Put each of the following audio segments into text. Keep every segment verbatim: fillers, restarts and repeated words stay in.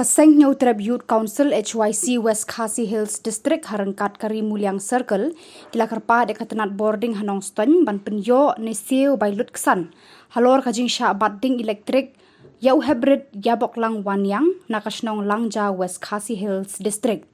Ka Seng Hynñiewtrep Youth Council H Y C West Khasi Hills District ha ryngkat ka Ri Muliang Circle ki la kyrpad ïa ka tnat bording ha Nongstoiñ ban pynïoh ne siew bai lut ksan halor ka jingshah bat ding elektrik ïa u Hebrid Ïaboklang Wanniang na ka shnong Langja, West Khasi Hills District.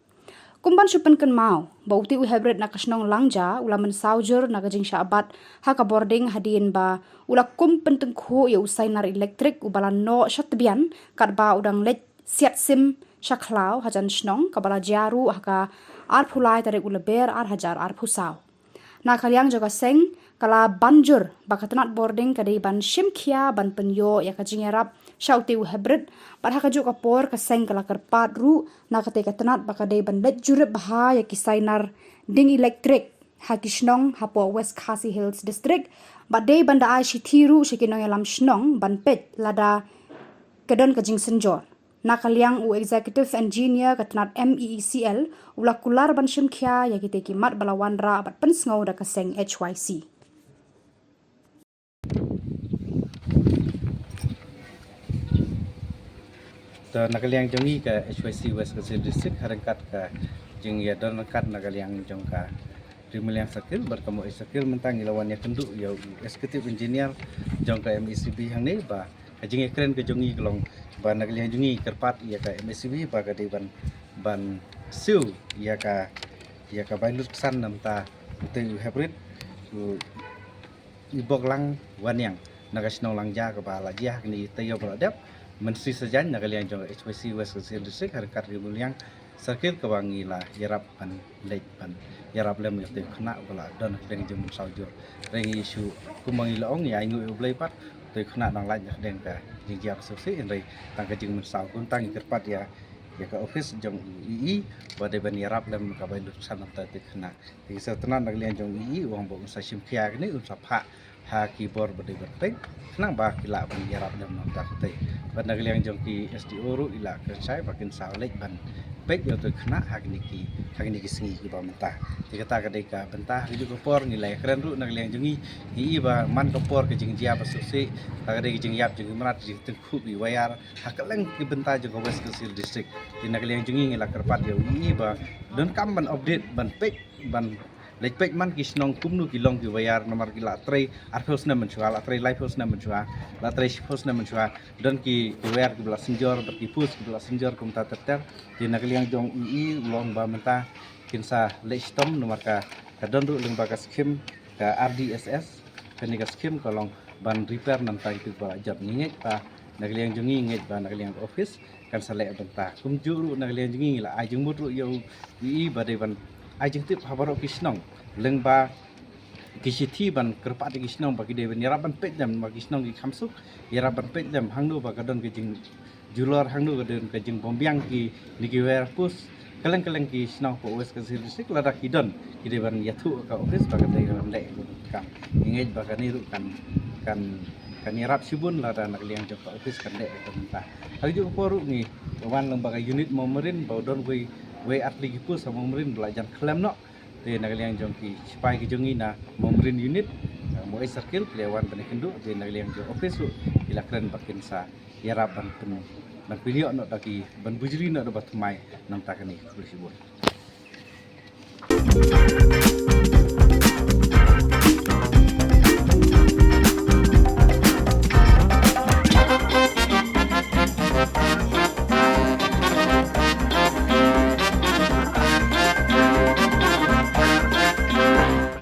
Kum ban shu pynkynmaw ba utei u Hebrid na ka shnong Langja u la mynsaw jur na ka jingshah bat ha ka bording hadien ba u la kum pyntyngkhuh ïa u sainar elektrik uba la noh sha tbian katba u dang leit siat sim sha khlaw hajan shnong, kaba la jia ruh ha ka arphew lai tarik u Lber ar hajar arphew saw. Na ka liang jong ka seng ka la ban jur ba ka tnat bording ka dei ban shim khia ban pynïoh ïa ka jingïarap sha utei u Hebrid, bad ha kajuh ka por ka seng ka la kyrpad ruh na katei ka tnat ba ka dei ban leit jurip bha ïa ki sainar ding elektrik ha ki shnong hapoh West Khasi Hills District, bad dei ban da ai shithi ruh sha ki nongïalam shnong ban peit lada ka don ka jingsynjor. Na ka liang u Executive Engineer ka tnat M E E C L u la kular ban shim khia ïa kitei ki mat ba la wanrah bad pynsngew da ka seng H Y C. To, na ka liang jong ngi ka H Y C West Khasi Hills District, ha ryngkat ka jingïadon ryngkat na ka liang jong ka Ri Muliang Circle bad ka Mawei Circle, mynta ngi la wan ïakynduh ïa u Executive Engineer jong ka M E C B hangne ba ka jingïakren ka jong ngi ka long ba na ka liang jong ngi kyrpad ïa ka M E C B ba ka dei ban, ban siew ïa ka, ïa ka bai lut ksan na bynta utei u Hebrid, u Ïaboklang Wanniang na ka shnong Langja kaba la jia ha kine ki taïew ba la dep. Mynshisha jan na ka liang jong H Y C West Khasi Hills District ha ryngkat Ri Muliang Circle kaba ngi la ïarap ban leit ban ïarap lem ïa utei u khynnah ba la don ha ka liang jingmynsaw jur. Hynrei ngi shu, kumba ngi la ong, ïa ainguh ïa U Blei pat, utei u khynnah dang lait na ka liang ka jingjia ba suk sih, hynrei tang ka jingmynsaw. Kumta ngi kyrpad ïa, ïa ka office jong u E E ba dei ban ïarap lem ka bai lut ksan na bynta utei u khynnah. Te sa tnat na ka liang jong u E E u ong ba un sa shim khia kine, un sa phah ha ki bor ba dei ban peit khnang ba ki lah ban ïarap lem na bynta katei. Bad na ka liang jong ki S D O ruh i la kren shai ba kin sa leit ban peit ïa utei u khynnah ha kine ki, ha kine ki sngi kiba mynta. Te kata ka dei ka bynta. Ha kajuh ka por ngi la ïakren ruh na ka liang jong ngi, ngi i ba man ka por ka jingjia ba suk sih, ka dei ka jingïap jong ki mrad, jingtyngkhuh ki wire ha kylleng ki bynta jong ka West Khasi Hills District. Te na ka liang jong ngi ngi la kyrpad ïa u E E ba donkam ban update, ban peit, ban leit peit man ki shnong kumno ki long ki wire, namar ki la trei arphew snem mynshuwa, la trei laiphew snem mynshuwa, la trei shiphew snem mynshuwa. Don ki, ki wire kiba la synjor bad ki post kiba la synjor kumta ter ter. Te na ka liang jong u E E u ong ba mynta kin sa leit shitom namar ka, ka don ruh lyngba ka skim ka R D S S. Kane ka skim ka long ban repair na bynta kitu kiba la jot. Ngi ngeit ba na ka liang jong ngi, ngeit ba na ka liang office kan sa leh bynta. Kumjuh ruh na ka liang jong ngi ngi la ai jingmut ruh ïa u E E ba dei ban ai jingtip ha baroh ki shnong lyngba ki shithi ban kyrpad ïa ki shnong ba ki dei ban ïarap ban peit lem, ba ki shnong ki kham suk, ïarap ban peit lem hangno ba ka don ka jingjulor, hangno ka don ka jingbymbiang kine ki wire post. Kylleng kylleng ki shnong hapoh West Khasi Hills District lada ki don, ki dei ban ïathuh ka office ba ka dei ban leh ka kam. Ngi ngeit ba kane ruh kan, kan, kan ïarap shibun lada na ka liang jong ka office kan leh ka bynta. Ha kajuh ka por ruh ngi wan lyngba ka unit Mawmarin ba u don wei, wei ar tylli ki post ha Mawmarin ba la jan khlem noh. Te na ka liang jong ki sipai ki jong ngi na Mawmarin unit, uh, Mawei Circle, ki la wan ban ïakynduh. Te na ka liang jong office ruh ki la kren ba kin sa ïarap ban pyn, ban pynïoh noh da ki, ban bujli noh da ba thymmai na bynta kane. Khublei shibun.